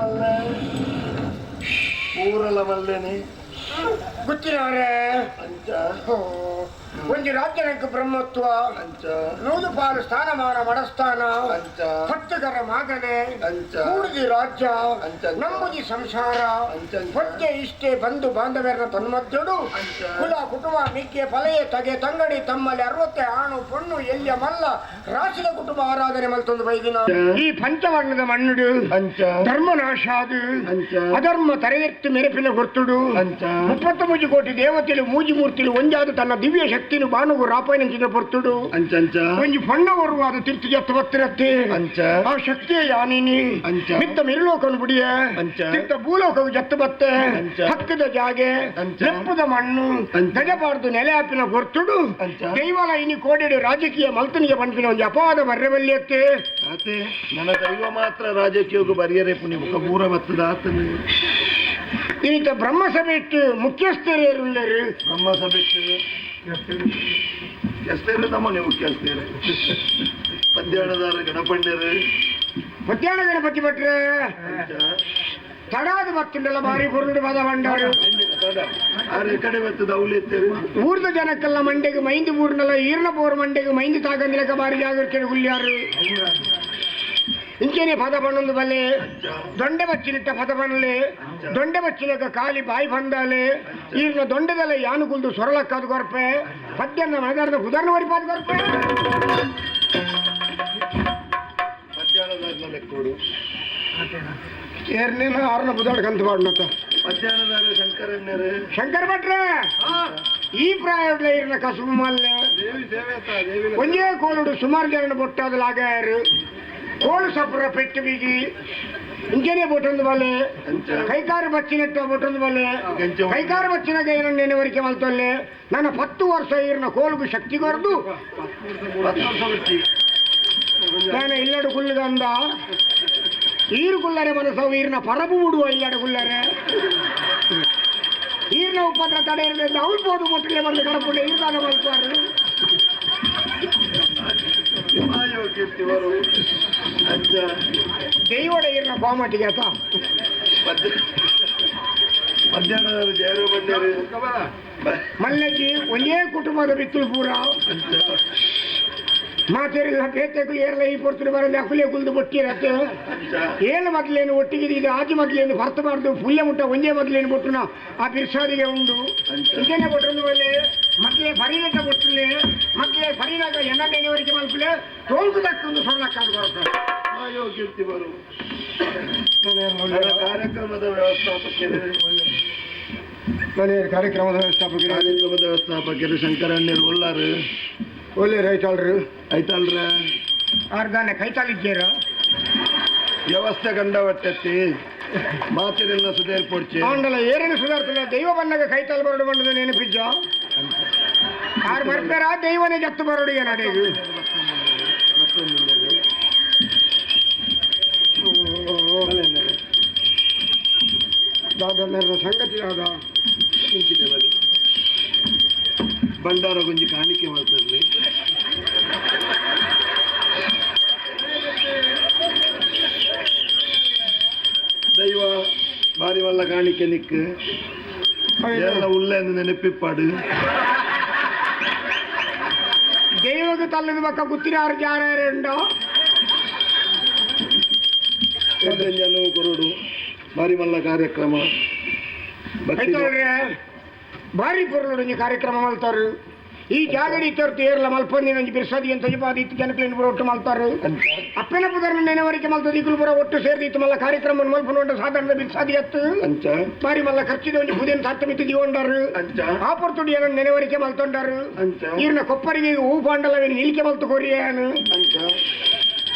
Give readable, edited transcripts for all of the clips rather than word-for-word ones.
ಮಲ್ಲೆ ಊರಲ ಮಲ್ಲೆನೆ ಗೊತ್ತಿನವರೇ ಅಂಚ ಒಂಜಿ ರಾಜ್ಯನಕ್ಕೆ ಬ್ರಹ್ಮತ್ವ ಅಂಚ ನೂದು ಪಾಲು ಸ್ಥಾನಮಾನ ಮಡಸ್ಥಾನ ಅಂಚ ಪತ್ತುಗರ ಮಾಗನೆ ಅಂಚ ಕೂಡುದಿ ರಾಜ್ಯ ಅಂಚ. ನಂಬುದಿ ಸಂಸಾರ ಅಂಚ. ಹೊಟ್ಟೆ ಇಷ್ಟೇ ಬಂಧು ಬಾಂಧವ್ಯರ ತನ್ಮಧ್ಯಡು ಅಂಚ. ಕುಲ ಕುಟುಂಬ ಮಿಕ್ಕೆ ಫಲೆಯ ತಗೆ ತಂಗಡಿ ತಮ್ಮಲ್ಲಿ ಅರವತ್ತೆ ಆಣು ಪೊಣ್ಣು ಎಲ್ಲಿಯ ಮಲ್ಲ ರಾಶಿದ ಕುಟುಂಬ ಆರಾಧನೆ ಮಲ್ತೊಂದು ಬೈದಿನ ಈ ಪಂಚವರ್ಣದ ಮಣ್ಣುಡು ಅಂಚ ಧರ್ಮನಾಶಾದು ಅಂಚ. ಅಧರ್ಮ ತರೆದೆತ್ತು ಮೆರೆಪಿನ ಗೊರ್ತುಡು ಅಂಚ. 33 ಕೋಟಿ ದೇವತೆಲು ಮೂಜಿ ಮೂರ್ತಿಲು ಒಂಜಾದ ತನ್ನ ದಿವ್ಯ ಶಕ್ತಿನು ಬಾನುಗು ರಾಪಾಯನಂಚಿನ ಪೊರ್ತುಡು ಅಂಚ ಅಂಚ ಒಂಜಿ ಪಣ್ಣ ಬರುವಾದ ತಿರ್ತು ಜತ್ತು ಬತ್ತಿರತ್ತೆ ಅಂಚ ಆ ಶಕ್ತಿಯ ಯಾನಿನಿ ಅಂಚ. ಮಿತ್ತ ಮಿರುಲೋಕನು ಬುಡಿಯ ಅಂಚ. ತಿರ್ತ ಭೂಲೋಕವು ಜತ್ತು ಬತ್ತೆ ಅಂಚ. ಹಕ್ಕದ ಜಾಗೆ ಅಂಚ. ಲೆಪ್ಪದ ಮಣ್ಣು ಅಂಚ. ಗಜಬಾರ್ದು ನೆಲೆ ಆಪಿನ ಗೊರ್ತುಡು ಅಂಚ. ದೈವಲ ಇನಿ ಕೋಡೆಡು ರಾಜಕೀಯ ಮಲ್ತನಿಗೆ ಪನ್ಪಿನ ಒಂಜಿ ಅಪಾದ ಬರ್ರೆಬಲ್ಯತ್ತೆ ಆತೆ ನನ್ನ ದೈವ ಮಾತ್ರ ರಾಜಕೀಯಕ್ಕೂ ಬರಿಯರೆ ಪುಣಿ ಮುಖ ಪೂರ ಬತ್ತದ ಆತನು ಈತ ಬ್ರಹ್ಮಸಭೆ ಇಟ್ಟು ಮುಖ್ಯಸ್ಥರೇರುಳ್ಳರು ಬ್ರಹ್ಮ ಸಭೆ ಮುಖ್ಯಸ್ಥರು ನಮ್ಮನೆ ಮುಖ್ಯಸ್ಥರು ಪದ್ಯಾಣದಾರ ಗಣಪಣ್ಯರು ಮಧ್ಯಾಹ್ನ ಗಣಪತಿ ಭಟ್ರೆ ಅಂಚ ತಡಾದ ಬತ್ತುಂಡಲ್ಲ ಬಾರಿ ಪೊರುಡು ಪದ ಬಂಡಾರು ಆರೆ ಕಡೆ ಬತ್ತದ ಅವಲೆತ್ತೇರು ಊರ್ದ ಜನಕ್ಕೆಲ್ಲ ಮಂಡೆಗೆ ಮೈಂದು ಊರ್ನಲ್ಲ ಈರ್ನ ಬೋರ್ ಮಂಡೆಗೆ ಮೈಂದು ತಾಗಂದಿಲಕ ಬಾರಿ ಜಾಗೃತಿ ಗುಲ್ಯಾರು ಇಂಚೇನೆ ಪದ ಬಣ್ಣೊಂದು ಬಲ್ಲೆ ದೊಂಡೆ ಬಚ್ಚಿನಿಟ್ಟ ಪದ ಬಣ್ಣಲೆ ದೊಂಡೆ ಬಚ್ಚಿನಕ ಕಾಲಿ ಬಾಯಿ ಬಂದಾಲೆ ಈರ್ನ ದೊಂಡೆದಲ್ಲ ಯಾನು ಕುಲ್ದು ಸೊರಳಕ್ಕಾದು ಕೊರ್ಪೆ ಪದ್ಯನ್ನ ಮನದಾರದ ಉದಾಹರಣೆ ವರಿಪಾದ ಕೊರ್ಪೆ ಮಧ್ಯಾಹ್ನದಾರ್ನ ಲೆಕ್ಕೋಡು ಏರ್ನೇನ ಆರ್ನ ಬುದಾಡ್ಕಂತ ಬಾಡ್ನತ್ತ ಮಧ್ಯಾಹ್ನದಾರ ಶಂಕರಣ್ಣರು ಶಂಕರ್ ಭಟ್ರೆ ಈ ಪ್ರಾಯಡ್ಲ ಈರ್ನ ಕಸುಬು ಮಲ್ಲೆ ದೇವಿ ಸೇವೆ ಆತ, ದೇವಿ ಒಂಜೇ ಕೋಲುಡು ಸುಮಾರು ಜನ ಬೊಟ್ಟಾದ ಲಾಗಾಯರು ಕೋಲು ಸಪುರ ಪೆಟ್ಟು ಬೀಗಿ ಇಂಚನೇ ಬೊಟ್ಟೊಂದು ಬಲ್ಲೆ ಅಂಚ. ಕೈಕಾರು ಬಚ್ಚಿನಟ್ಟ ಬೊಟ್ಟೊಂದು ಬಲ್ಲೆ ಗಂಚ ಕೈಕಾರು ಬಚ್ಚಿನ ನೆನೆವರಿಕೆ ಮಲ್ತೊಲ್ಲೆ ನನ್ನ 10 ವರ್ಷ ಈರ್ನ ಕೋಲುಗು ಶಕ್ತಿ ಕೊರದು 10 ವರ್ಷ ಬಿಟ್ಟಿ ನಾನು ಇಲ್ಲಡು ಕುಲ್ಲುಗಂದ ಈರು ಕುಲ್ಲರೆ ಮನಸ್ಸವು ಈರ್ನ ಪರಬು ಬಿಡುವ ಇಲ್ಲಡು ಕುಲ್ಲರೆ ಈರ್ನ ಉಪದ್ರ ತಡೆ ಇರಲಿಲ್ಲ ಅವ್ರು ಬೋದು ಮೊಟ್ಟಲೆ ಬಂದು ಕಡಪುಂಡೆ ಈರ್ದಾನ ಮಲ್ಪಾರು ಮಾಯೋ ಕೀರ್ತಿವರು ಅಂಚ ದೈವಡ ಈರ್ನ ಕೋಮಟಿಗೆ ಆತ ಮಧ್ಯಾಹ್ನದಾರ ಜಯರು ಬಂಡೇರು ಮಲ್ಲಜ್ಜಿ ಒಂದೇ ಕುಟುಂಬದ ಬಿತ್ತುಲು ಪೂರ ಮಾತೇರಿಲ್ಲ ಪೇತೆಗಳು ಏರ್ಲ ಈ ಪೊರ್ತುಲು ಬರಲ್ಲ ಅಕುಲೆ ಕುಲ್ದು ಬೊಟ್ಟಿರತ್ತೆ ಅಂಚ ಏಳು ಮೊದಲೇನು ಒಟ್ಟಿಗೆ ಇದು ಆಜಿ ಮೊದಲೇನು ಹೊರತು ಬಾರ್ದು ಪುಲ್ಯ ಮುಟ್ಟ ಒಂದೇ ಮೊದಲೇನು ಬೊಟ್ಟುನ ಆ ಬಿರ್ಸಾದಿಗೆ ಉಂಡು ಇಂಚನೆ ಬೊಟ್ಟೊಂದು ಮೇಲೆ ಮಕ್ಕಳೇ ಫರಿನಟ ಬೊಟ್ಟುಲೆ ಮಕ್ಕಳೇ ಫರಿನಾಗ ಎಣ್ಣೆವರೆಗೆ ಮಲ್ಪಲೆ ತೋಲ್ಕು ದಕ್ಕೊಂದು ಸೊಲ್ಲಕ್ಕಾದ ಬರುತ್ತೆ ಮಾಯೋ ಕೀರ್ತಿವರು ನನ್ನ ಕಾರ್ಯಕ್ರಮದ ವ್ಯವಸ್ಥಾಪಕರು ಕಾರ್ಯಕ್ರಮದ ವ್ಯವಸ್ಥಾಪಕರು ಕಾರ್ಯಕ್ರಮದ ವ್ಯವಸ್ಥಾಪಕರು ಶಂಕರಣ್ಣರು ಉಳ್ಳಾರು ಒಳ್ಳೆ ರೈತಾಳ್ರು ಆಯ್ತಲ್ರ ಆರ್ದಾನೆ ಕೈತಾಲಿದ್ದೀರ ವ್ಯವಸ್ಥೆ ಕಂಡವಟ್ಟೆತ್ತಿ ಮಾತಿರೆಲ್ಲ ಸುಧಾರಿಪೊಡ್ಚಿ ಆಂಡಲ ಏರೇನು ಸುಧಾರ್ತಲ್ಲ ದೈವ ಬನ್ನಗ ಕೈತಾಲ್ ಬರಡು ಬಂಡದ ನೆನಪಿಜ್ಜ ಆರು ಬರ್ತಾರ ದೈವನೇ ಜತ್ತು ಬರಡು ಏನಾಡೇದು ದಾದ ಮೇರ ಸಂಗತಿ ದಾದ ಬಂಡಾರ ಗುಂಜಿ ಕಾಣಿಕೆ ಮಾಡ್ತಿರ್ಲಿ ದೈವ ಬಾರಿ ವಲ್ಲ ಕಾಣಿಕೆ ನಿಕ್ ಎಲ್ಲ ಉಳ್ಳೆ ನೆನಪಿಪ್ಪಾಡು ದೈವಕ್ಕೆ ತಲ್ಲದ ಪಕ್ಕ ಗುತ್ತಿನಾರು ಜಾರ ಉಂಡೋ ಜನ ಕೊರಡು ಬಾರಿ ಮಲ್ಲ ಕಾರ್ಯಕ್ರಮ ಭಕ್ತಿ ಐತೋಳ್ರೆ ಭಾರಿ ಪೊರ್ಲುಡು ಒಂಜಿ ಕಾರ್ಯಕ್ರಮ ಮಲ್ತಾರು ಈ ಜಾಗಡಿ ಇತ್ತೊರ್ತು ಏರ್ಲ ಮಲ್ಪಂದಿನ ಒಂಜಿ ಬಿರ್ಸದಿ ಅಂತ ತೊಜಿಪಾದ ಇತ್ತು ಜನಕ್ಲೆನ್ ಪೂರ ಒಟ್ಟು ಮಲ್ತಾರು ಅಪ್ಪನ ಪುದರ್ನ ನೆನವರಿಕೆ ಮಲ್ತದ ಇಕುಲು ಪೂರ ಒಟ್ಟು ಸೇರ್ದು ಇತ್ತು ಮಲ್ಲ ಕಾರ್ಯಕ್ರಮ ಮಲ್ಪನ ಉಂಡ ಸಾಧಾರಣ ಬಿರ್ಸದಿ ಅತ್ತು ಅಂಚ ಬಾರಿ ಮಲ್ಲ ಖರ್ಚಿದ ಒಂಜಿ ಪುದೆನ್ ಸಾತ್ತ ಮಿತ್ತು ದಿಗೊಂಡಾರು ಅಂಚ ಆ ಪೊರ್ತುಡು ಏನೋ ನೆನವರಿಕೆ ಮಲ್ತೊಂಡಾರು ಅಂಚ ಈರ್ನ ಕೊಪ್ಪರಿಗೆ ಹೂ ಪಾಂಡಲವೇನು ನಿಲ್ಕೆ ಮಲ್ತು ಕೊರಿಯಾನು ಅಂಚ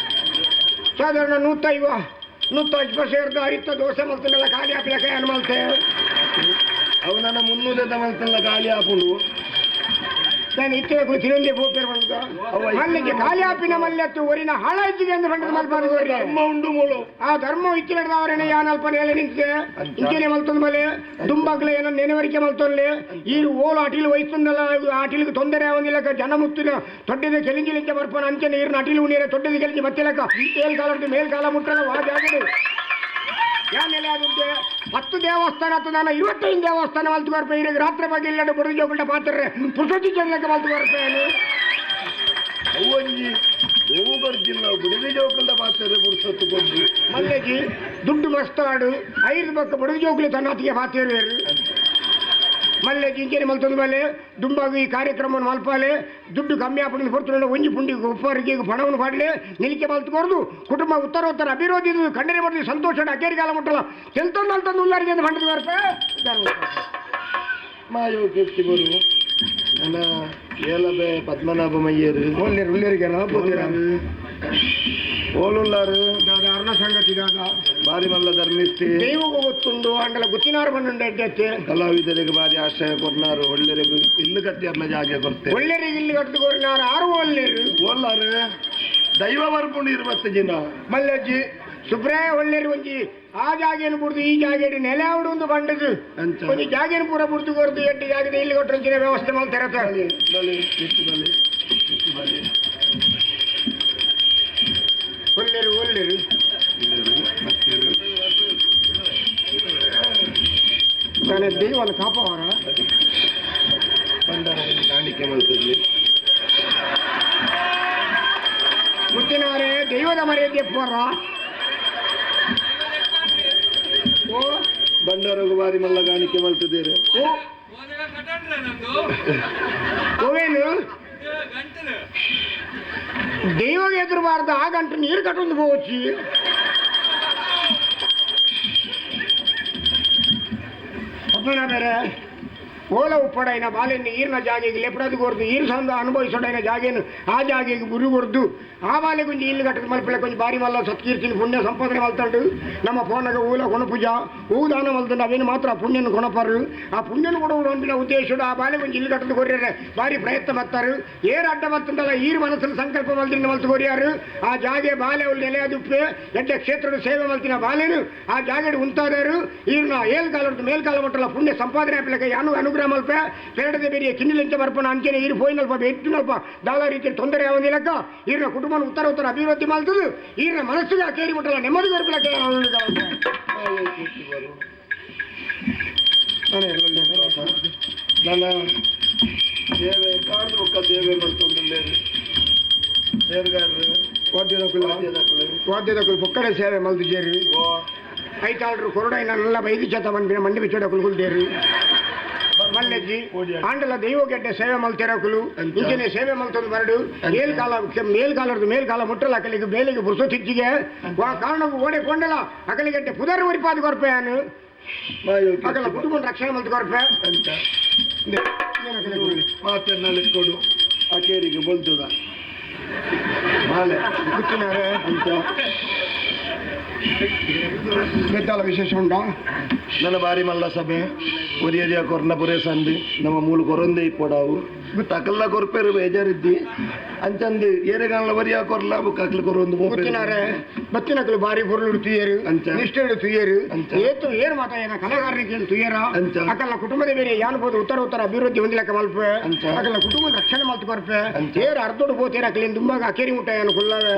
ಸಾಧಾರಣ 150 ಸೇರ್ದು ಅರಿತ ದೋಸೆ ಮಲ್ತನೆಲ್ಲ ಖಾಲಿ ಹಾಪಿಲಕ ಏನು ಮಲ್ತೆ ಅವನನ್ನ ಮುನ್ನೂರ ಮಲ್ತಲ್ಲ ಗಾಳಿ ಹಾಪುಂಡು ನಾನು ಇತ್ತಿನ ತಿರುಂದೆ ಪೋಪೇರ್ ಬಂದ ಮಲ್ಲಿಗೆ ಖಾಲಿ ಹಾಪಿನ ಮಲ್ಲೆತ್ತು ಒರಿನ ಹಾಳ ಇಜ್ಜಿಗೆ ಎಂದು ಬಂಡದ ಮಲ್ಪಾದ ಕೊರ್ರೆ ಧರ್ಮ ಉಂಡು ಮೂಳು ಆ ಧರ್ಮ ಇತ್ತಿನವರೇನೆ ಯಾನಲ್ಪ ನೇಲೆ ನಿಂತೆ ಇಂಚನೆ ಮಲ್ತೊಂದು ಮಲೆ ದುಂಬಾಗ್ಲೆ ಏನೋ ನೆನವರಿಕೆ ಮಲ್ತೊನ್ಲೆ ಈ ಓಲು ಅಟಿಲು ವಹಿಸ್ತುಂದಲ್ಲ ಅಟಿಲಿಗೆ ತೊಂದರೆ ಆವಂದಿಲ್ಲಕ ಜನ ಮುತ್ತಿನ ತೊಡ್ಡಿದ ಕೆಲಿಂಜಿ ಲಿಂಚ ಬರ್ಪನ ಅಂಚನೆ ಈರ್ನ ಅಟಿಲು ಉಣಿಯರೆ ತೊಡ್ಡಿದ ಕೆಲಿಂಜಿ ಬತ್ತಿಲಕ ಏಲ್ ಕಾಲ ಮೇಲ್ ಕಾಲ ಮುಟ್ಟಲ್ಲ ವಾ ಜಾಗಡು ಯಾನೆಲೆ ಆದುಂಟೆ 10 ದೇವಸ್ಥಾನ ಅಥವಾ ನಾನು 25 ದೇವಸ್ಥಾನ ಮಲ್ತು ಬರ್ಪೆ ಇರಗೆ ರಾತ್ರಿ ಬಗ್ಗೆ ಇಲ್ಲಡೆ ಬಡದು ಜೋಗುಂಡ ಪಾತ್ರೆ ಪುರುಷೋತಿ ಜನಕ್ಕೆ ಮಲ್ತು ಬರ್ಪೇನು ಅವ್ವಂಜಿ ಹೂವು ಬರ್ಜಿಲ್ಲ ಬುಡಿದಿ ಜೋಕುಲ್ದ ಪಾತ್ರೆ ಪುರುಷತ್ತು ಕೊಂಡು ಮಲ್ಲೆಜಿ ದುಡ್ಡು ಮಸ್ತಾಡು ಐದು ಪಕ್ಕ ಬಡದು ಜೋಕುಲು ತನ್ನಾತಿಗೆ ಪಾತ್ರೆ ಮಲ್ಲೆಜಿ ಇಂಚನೆ ಮಲ್ತೊಂದು ಮೇಲೆ ದುಂಬಾಗು ಈ ಕಾರ್ಯಕ್ರಮವನ್ನು ಮಲ್ಪಾಲೆ ದುಡ್ಡು ಕಮ್ಮಿ ಆಪುಂಡು ಹೊರತು ಒಂಜಿ ಪುಂಡಿ ಉಪ್ಪರಿಗೆ ಪಣವನ್ನು ಪಾಡಲೆ ನಿಲಿಕೆ ಮಲ್ತುಕೊರ್ದು ಕುಟುಂಬ ಉತ್ತರೋತ್ತರ ಅಭಿವೃದ್ಧಿ ಖಂಡನೆ ಮಾಡಿದ ಸಂತೋಷ ಅಕೇರಿಗಾಲ ಮುಟ್ಟಲ್ಲ ತೆಲ್ತೊಂದು ಅಲ್ತೊಂದು ಉಲ್ಲಾರಿಗೆ ಅಂತ ಬಂಡದ ಬರ್ಪೆ ಮಾಯೋ ಕೀರ್ತಿ ಬರು ನನ್ನ ಏಲಬೆ ಪದ್ಮನಾಭಮಯ್ಯರು ಒಲ್ಲೇರು ಉಲ್ಲೇರಿಗೆಲ್ಲ ಓಲುಲ್ಲಾರು ದಾದಾ ಅರ್ಣ ಸಂಗತಿ ದಾದಾ ಬಾರಿ ಮಲ್ಲ ಧರ್ಮಿಷ್ಠಿ ದೈವಗೂ ಗೊತ್ತುಂಡು ಅಂಡಲ ಗುತ್ತಿನಾರು ಬಂದುಂಡು ಅಡ್ಡತ್ತೆ ಕಲಾವಿದರಿಗೆ ಬಾರಿ ಆಶ್ರಯ ಕೊರ್ನಾರು ಒಳ್ಳೆರಿಗೆ ಇಲ್ಲು ಕಟ್ಟಿಯರ್ಲ ಜಾಗೆ ಕೊರ್ತೆ ಒಳ್ಳೆರಿಗೆ ಇಲ್ಲಿ ಕಟ್ಟುಕೋರಿನಾರು ಆರು ಒಲ್ಲೇರು ಓಲ್ಲಾರು ದೈವ ಬರ್ಪುಂಡು 20 ದಿನ ಮಲ್ಲಜ್ಜಿ ಸುಬ್ರಾಯ ಒಳ್ಳೆರು ಒಂಜಿ ಆ ಜಾಗೇನು ಬುಡ್ದು ಈ ಜಾಗೇಡು ನೆಲೆ ಅವಡು ಒಂದು ಬಂಡದು ಅಂಚ. ಒಂಜಿ ಜಾಗೇನು ಪೂರ ಬುಡ್ದು ಕೊರ್ದು ಎಡ್ಡು ಜಾಗದ ಇಲ್ಲಿ ಕೊಟ್ಟರೆ ವ್ಯವಸ್ಥೆ ಮಾಡ್ತಾರೆ ಬಲೆ ಬಲೆ ಇತ್ತು ಬಲೆ ಇತ್ತು ಬಲೆ ಒಲ್ಲೇರು ಒಲ್ಲೇರು ಇಲ್ಲೇರು ಮತ್ತೇರು ನಾನು ದೈವನ ಕಾಪವರ ಬಂಡಾರ ಒಂದು ಕಾಣಿಕೆ ಮಾಡ್ತಿದ್ವಿ ಮುತ್ತಿನವರೇ ದೈವದ ಮರ್ಯಾದೆ ಪೋರ ಓ ಬಂಡಾರಗು ಬಾರಿ ಮಲ್ಲ ಕಾಣಿಕೆ ಮಾಡ್ತಿದ್ದೀರಿ ಓ ಓವೇನು ದೈವಗೆ ಎದುರಬಾರ್ದು ಆ ಗಂಟು ನೀರು ಕಟ್ಟೊಂದು ಹೋಚಿ ಪದ್ಮನಾಭರೇ ಓಲ ಉಪ್ಪಡೈನ ಬಾಲೆನ್ನು ಈರ್ನ ಜಾಗೆಗೆ ಲೆಪಡದು ಕೊರ್ದು ಈರ್ ಸಂದ ಅನುಭವಿಸೋಡೈನ ಜಾಗೇನು ಆ ಜಾಗೆಗೆ ಗುರು ಕೊರ್ದು ಆ ಬಾಲೆ ಕೊಂಚ ಇಲ್ಲು ಕಟ್ಟದ ಮಲ್ಪಲೆ ಕೊಂಚ ಬಾರಿ ಮಲ್ಲ ಸತ್ಕೀರ್ತಿನ ಪುಣ್ಯ ಸಂಪಾದನೆ ಮಲ್ತಂಡು ನಮ್ಮ ಫೋನಾಗ ಊಲ ಕೊಣಪೂಜ ಹೂ ದಾನ ಮಲ್ತಂಡು ಅವೇನು ಮಾತ್ರ ಆ ಪುಣ್ಯನ ಕೊಣಪರು ಆ ಪುಣ್ಯನ ಕೂಡ ಅಂದಿನ ಉದ್ದೇಶಡು ಆ ಬಾಲೆ ಕೊಂಚ ಇಲ್ಲು ಕಟ್ಟದ ಕೊರ್ಯಾರೆ ಬಾರಿ ಪ್ರಯತ್ನ ಬರ್ತಾರೆ ಏರು ಅಡ್ಡ ಬರ್ತಂಡಲ್ಲ ಈರು ಮನಸ್ಸನ್ನು ಸಂಕಲ್ಪ ಮಲ್ತಿನ ಮಲ್ತು ಕೊರಿಯಾರು ಆ ಜಾಗೆ ಬಾಲೆ ಅವ್ರು ನೆಲೆಯಾದುಪ್ಪೆ ಎಡ್ಡ ಕ್ಷೇತ್ರದ ಸೇವೆ ಮಲ್ತಿನ ಬಾಲೇನು ಆ ಜಾಗಡು ಉಂತಾದಾರು ಈರ್ನ ಏಲ್ಕಾಲದ್ದು ಮೇಲ್ಕಾಲ ಮಟ್ಟಲ ಪುಣ್ಯ ಸಂಪಾದನೆ ಆಪಲಕ ಯಾನು ಅನುಗ್ರಹ ಮಲ್ಪ ಪೇಡದ ಬೇರೆ ಕಿನ್ನಿಲಂಚ ಬರ್ಪಣ ಅಂಚನೆ ಈರು ಪೋಯಿನಲ್ಪ ಎತ್ತಿನಲ್ಪ ದಾಲ ರೀತಿಯ ತೊಂದರೆ ಯಾವಂದಿಲ್ಲಕ್ಕ ಈರ್ನ ಕುಟುಂಬನ ಉತ್ತರ ಉತ್ತರ ಅಭಿವೃದ್ಧಿ ಮಲ್ತದು ಈರ್ನ ಮನಸ್ಸಿಗೆ ಆ ಕೇರಿ ಮುಟ್ಟಲ ನೆಮ್ಮದಿ ಬರ್ಪಲಕ್ಕ ನನ್ನ ಸೇವೆ ಕಾಡು ಬೊಕ್ಕ ಸೇವೆ ಮಲ್ತೊಂದುಲ್ಲೇರು ಸೇರ್ಗಾರರು ವಾದ್ಯದಕುಲು ವಾದ್ಯದಕುಲು. ವಾದ್ಯದಕುಲು ಪೊಕ್ಕಡೆ ಸೇವೆ ಮಲ್ತು ಸೇರಿ ಓ ಐತಾಳ್ರು ಕೊರಡೈನ ನಲ್ಲ ಬೈದು ಚತ ಮನ್ಪಿನ ಮಂಡಿ ಬಿಚ್ಚೋಡಕುಲು ಕುಲ್ತೇರು ಮಲ್ಲಜ್ಜಿ ಆಂಡಲ ದೈವ ಗೆಡ್ಡೆ ಸೇವೆ ಮಲ್ತಿರಕುಲು ಅಂಚ. ಇಂಚನೆ ಸೇವೆ ಮಲ್ತೊಂದು ಬರಡು ಮೇಲ್ಕಾಲ ಮೇಲ್ಕಾಲರ್ದು ಮೇಲ್ಕಾಲ ಮುಟ್ಟಲ ಅಕಲಿಗೆ ಬೇಲಿಗೆ ಬುರ್ಸೊತ್ತಿಜ್ಜಿಗೆ ವಾ ಕಾರಣಕ್ಕೂ ಓಡೆ ಕೊಂಡಲ ಅಕಲಿಗೆಡ್ಡೆ ಪುದರ್ ಉರಿಪಾದು ಕೊರ್ಪೆಯಾನು ಮಾಯೋ ಅಕಲ ಕುಟುಂಬ ರಕ್ಷಣೆ ಮಲ್ತು ಕೊರ್ಪೆ ಅಂತ ಮಾತೆಲ್ಲ ಕೊಡು ಆ ಕೇರಿಗೆ ಬೊಲ್ತದ ಮಾಲೆ ಗುತ್ತಿನಾರೆ ಅಂತ ಬೆದ್ದಾಲ ವಿಶೇಷ ಉಂಟಾ ನನ್ನ ಬಾರಿ ಮಲ್ಲ ಸಭೆ ಒರಿಯರಿಯ ಕೊರ್ನ ಪುರೇ ಸಂದು ನಮ್ಮ ಮೂಲು ಕೊರೊಂದೇ ಇಪ್ಪಡಾವು ತಕಲ್ಲ ಕೊರ್ಪೇರು ಬೇಜಾರಿದ್ದಿ ಅಂಚಂದು ಏರೆಗಾಲ ಒರಿಯ ಕೊರ್ಲ ಬುಕ್ ಅಕ್ಲು ಕೊರೊಂದು ಗುತ್ತಿನಾರೆ ಬತ್ತಿನಕಲು ಬಾರಿ ಪೊರುಳು ತುಯ್ಯರು ಅಂಚ. ನಿಷ್ಠೆಡು ತುಯ್ಯರು ಅಂಚ. ಏತು ಏರು ಮಾತಾಯನ ಕಲೆಗಾರರಿಗೆ ತುಯ್ಯರ ಅಂಚ. ಅಕಲ್ಲ ಕುಟುಂಬದ ಬೇರೆ ಯಾನ್ ಪೋದು ಉತ್ತರ ಉತ್ತರ ಅಭಿವೃದ್ಧಿ ಹೊಂದಿಲಕ್ಕ ಮಲ್ಪೆ ಅಂಚ. ಅಕಲ್ಲ ಕುಟುಂಬ ರಕ್ಷಣೆ ಮಲ್ತು ಕೊರ್ಪೆ ಅಂಚ. ಏರು ಅರ್ಧೋಡು ಪೋತೇರು ಅಕಲಿನ ದುಂಬಾಗ ಅಕೇರಿ ಮುಟ್ಟಾಯನ ಕುಲ್ಲವೆ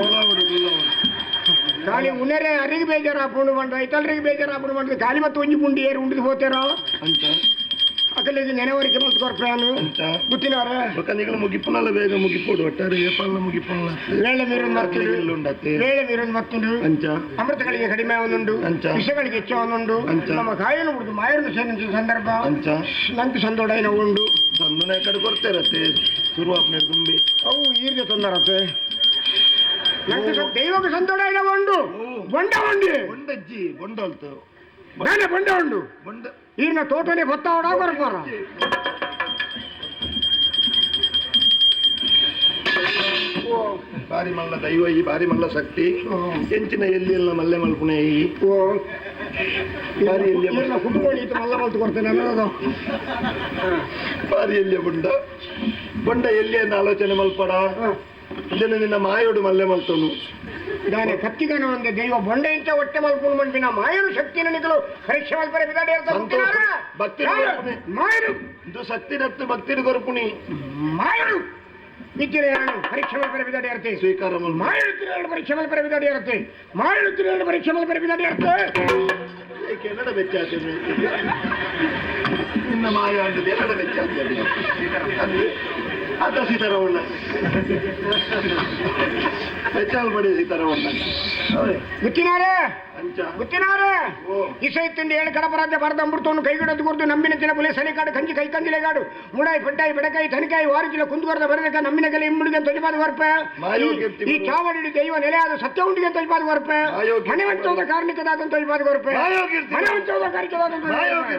ಖಾಲಿ ಉನರೆ ಅರಿಗೆ ಬೇಜಾರಾಪುಂಡು ಬಂಡ ಐತಲ್ರಿಗೆ ಬೇಜಾರಾಪುಂಡು ಬಂಡ ಖಾಲಿ ಮತ್ತು ಒಂಜಿ ಪುಂಡಿ ಏರು ಉಂಡಿದು ಪೋತೇರೋ ಅಂಚ ಅಕಲಿಗೆ ನೆನೆವರಿಕೆ ಮಲ್ತು ಕೊರ್ಪೆಯಾನು ಅಂಚ ಗುತ್ತಿನಾರೆ ಬೊಕ್ಕ ನಿಗಲ ಮುಗಿಪುನಲ್ಲ ಬೇಗ ಮುಗಿಪೋಡು ಒಟ್ಟಾರೆ ಏಪಾಲ ಮುಗಿಪುನಲ್ಲ ವೇಳೆ ಮೀರೊಂದು ಮರ್ತುಂಡು ಇಲ್ಲುಂಡತ್ತೆ ವೇಳೆ ಮೀರೊಂದು ಮರ್ತುಂಡು ಅಂಚ ಅಮೃತಗಳಿಗೆ ಕಡಿಮೆ ಒಂದುಂಡು ಅಂಚ. ವಿಷಗಳಿಗೆ ಹೆಚ್ಚ ಒಂದುಂಡು ಅಂಚ. ನಮ್ಮ ಕಾಯನ್ನು ಬಿಡುದು ಮಾಯರನ್ನು ಸೇರಿದ ಸಂದರ್ಭ ಅಂಚ ನಂಗೆ ಸಂದೋಡೈನ ಉಂಡು ಸಂದುನ ಕಡೆ ಕೊಡ್ತೇರತ್ತೆ ಶುರುವಾಪ್ನೆ ತುಂಬಿ ಅವು ಈರ್ಗೆ ತೊಂದರತ್ತೆ ನಂಗೆ ದೈವಕ್ಕೆ ಸಂದೋಡೈನ ಉಂಡು ಬೊಂಡ ಉಂಡು ಬೊಂಡಜ್ಜಿ ಬೊಂಡಲ್ತು ನಾನೇ ಬೊಂಡ ಉಂಡು ಬೊಂಡ ಈರ್ನ ತೋಟನೇ ಬತ್ತಾವಡ ಬರ್ಪಾರ ಓ ಬಾರಿ ಮಲ್ಲ ದೈವ ಈ ಬಾರಿ ಮಲ್ಲ ಶಕ್ತಿ ಎಂಚಿನ ಎಲ್ಲಿ ಎಲ್ಲ ಮಲ್ಲೆ ಮಲ್ಪುಣೆ ಈ ಓ ಬಾರಿ ಎಲ್ಲಿಯ ಈರ್ನ ಕುಟುಂಬ ಈತ ಮಲ್ಲ ಮಲ್ತು ಕೊಡ್ತೇನೆ ಅನ್ನೋದು ಬಾರಿ ಎಲ್ಲಿಯ ಬೊಂಡ ಬೊಂಡ ಎಲ್ಲಿ ಅಂತ ಆಲೋಚನೆ ಮಲ್ಪಡ ಇದನ್ನು ನಿನ್ನ ಮಾಯೋಡು ಮಲ್ಲೆ ಮಲ್ತನು ದಾನೆ ಕತ್ತಿಗನ ಒಂದು ದೈವ ಬೊಂಡ ಇಂಚ ಹೊಟ್ಟೆ ಮಲ್ಕೊಂಡು ಬಂದಿನ ಮಾಯರು ಶಕ್ತಿನ ನಿಗಲು ಪರೀಕ್ಷೆ ಮಲ್ಪರೆ ಬಿದಾಡಿ ಅಂತ ಸಂತೋಷ. ಗೊತ್ತಿನಾರ? ಭಕ್ತಿ ಯಾರು? ಮಾಯರು ಇದು ಶಕ್ತಿ ರತ್ತು ಭಕ್ತಿರು ಕೊರ್ಪುಣಿ ಮಾಯರು ಇತ್ತಿನ ನಾನು ಪರೀಕ್ಷೆ ಮಲ್ಪರೆ ಬಿದಡಿ ಅರ್ತೆ. ಸ್ವೀಕಾರ ಮಲ್ಪ. ಮಾಯುತ್ತಿರೇಳು ಪರೀಕ್ಷೆ ಮಲ್ಪರೆ ಬಿದಡಿ ಅರ್ತೆ. ಮಾಯುತ್ತಿರೇಳು ಪರೀಕ್ಷೆ ಮಲ್ಪರೆ ಬಿದಡಿ ಅರ್ತೆ. ಕೆನ್ನಡ ಬೆಚ್ಚಾತೆ ನಿನ್ನ ಮಾಯ ಅಂದದ್ದು ಎನ್ನಡ ಬೆಚ್ಚಾತೆ ಅಂದ್ರೆ ಅದ ಸೀತಾರಮಣ್ಣ ಬೆಚ್ಚಾಲ್ ಬಡಿ ಸೀತಾರಮಣ್ಣ ಅವರೇ. ಗುತ್ತಿನಾರೇ. ಅಂಚ. ಗುತ್ತಿನಾರೇ. ಓ. ಇಸೈತಿಂಡಿ ಏಳು ಕಡಪರಾಜ್ಯ ಭಾರತ ಅಮೃತವನ್ನು ಕೈಗಿಡದು ಕೊಡ್ದು ನಂಬಿನ ತಿನ ಬುಲೆ ಸಲಿಕಾಡು ಕಂಜಿ ಕೈ ಕಂಜಿಲೆಗಾಡು ಮುಡಾಯಿ ಪಟ್ಟಾಯಿ ಬೆಡಕಾಯಿ ತನಿಕಾಯಿ ವಾರಿಜಿಲ ಕುಂದುವರದ ಬರದಕ ನಮ್ಮಿನ ಕಲೆ ಇಮ್ಮುಡಿಗೆ ತೊಜಪಾದ ವರ್ಪ. ಮಾಯೋಗಿ. ಈ ಚಾವಡಿ ದೈವ ನೆಲೆಯಾದ ಸತ್ಯ ಉಂಡಿಗೆ ತೊಜಪಾದ ವರ್ಪ. ಮಾಯೋಗಿ. ಮನೆವಂತೋದ ಕಾರ್ಮಿಕದಾದ ತೊಜಪಾದ ವರ್ಪ. ಮಾಯೋಗಿ. ಮನೆವಂತೋದ ಕಾರ್ಮಿಕದಾದ. ಮಾಯೋಗಿ.